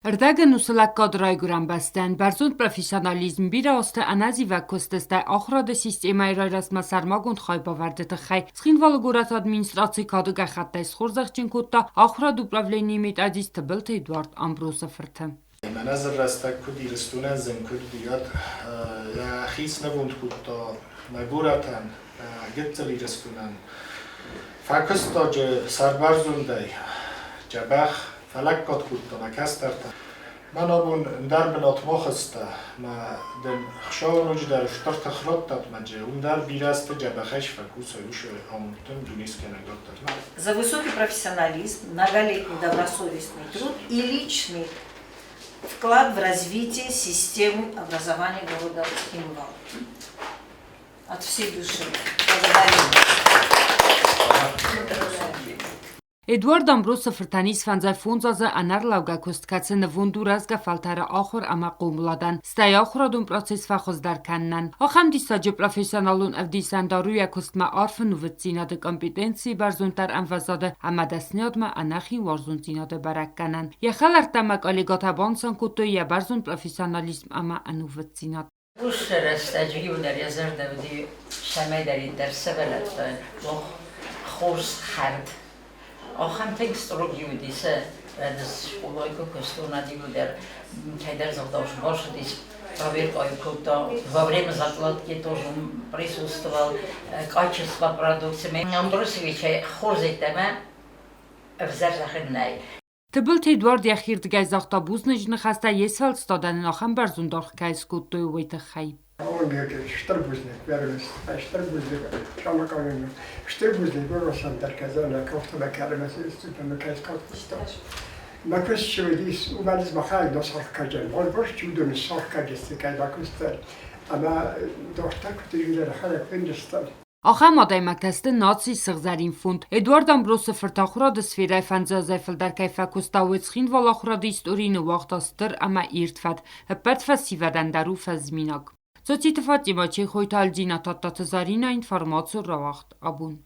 Ӕрдӕгӕнусы лӕггад райгуырӕн бӕстӕн бӕрзонд профессионализм бирӕ азты ӕнӕзивӕг куысты, стӕй ахуырады системӕйы райрӕзтмӕ сӕрмагонд хайбавӕрды тыххӕй Цхинвалы горӕты администрацийы кады гӕххӕттӕй схорзӕхджын кодта ахуырады управленийы методист Тыбылты Эдуард Амбросы фырты. Мӕнӕ дзы рӕстӕг куыд Ирыстонӕн зын куыд уыд, йӕхи снывонд кодта нӕ горӕтӕн, гыццыл Ирыстонӕн. Фӕкуыстаджы сӕрбӕрзондӕй дзӕбӕх фӕлӕггад кодта нӕ кӕстӕртӕн. Мӕн абон ӕндӕр бынат ма хызта, мӕ дын Хуыцау ноджыдӕр стыр тых радтӕд мӕ джы, уым дӕр бирӕ азты дзӕбӕхӕй сфӕкусай, уыцы амондджын дунескӕнӕг радтӕд. За высокий профессионализм, многолетний добросовестный труд и личный вклад в развитие системы образования города Цхинвал. От всей души. Благодарю. Эдуард Амбросы фыртӕн ис 55 азы ӕнӕрлӕугӕ куыст, кӕцы нывонд у рӕзгӕ фӕлтӕры ахуыр ӕмӕ хъомыладӕн, стӕй ахуырадон процесс фӕхуыздӕр кӕнынӕн. Ахӕм диссаджы профессионалон ӕвдисӕндар у йӕ куыстмӕ арф ӕнувыддзинады, компетенцийы бӕрзонддӕр ӕмвӕзады ӕмӕ дӕсныйадмӕ ӕнӕхин уарзондзинады бӕрӕггӕнӕн. Йӕ хӕлӕрттӕ ӕмӕ коллегӕтӕ банысан кодтой йӕ бӕрзонд профессионализм ӕмӕ ӕнувыддзинад. Уыцы рӕстӕджы иунӕг йӕ зӕрдӕ уыди цӕмӕйдӕриддӕр сывӕллӕттӕн хорз хӕрд. Ахӕм тынг строгий уыди сӕ скъолайы куы куыстон, уӕд-иу дӕр кӕйдӕр зӕгъдау сбасыдис, проверка кодта. Во время закладки тоже он присутствовал, качество продукции. Амбросевичӕй хорз йеддӕмӕ ӕвзӕр зӕгъӕн нӕй. Тыбылты Эдуард йӕхирдыгӕй загъта бузныджы ныхӕстӕ йе сфӕлдыстадӕн ын ахӕм бӕрзонд аргъ кӕй скодтой, уый тыххӕй. Стыр бузныг, стыр бузныг, стыр бузныг Мӕ куыст чи уыдис, уымӕн махӕй носархкаджы, Горгош чудо носархкаджы кӕй бакуыстон, ӕмӕ дохтыр куыд изӕрхӕлӕг фендыстӕм. Ахӕм адӕймӕгтӕ сты нацийы сыгъзӕрин фонд. Эдуард Амбросы фырт ахуырады сферӕйы фӕндзазӕй фылдӕр кӕй фӕкуыста, уый Цхинвалы ахуырады историйы ныууагъта стыр ӕмӕ ирд фӕд. Ӕппӕт фӕсивӕдӕн дӕр у фӕзминаг. Цоциты Фатимӕ, Чехойты Альдина, Тадтаты Заринӕ, информацион рауагъд абон.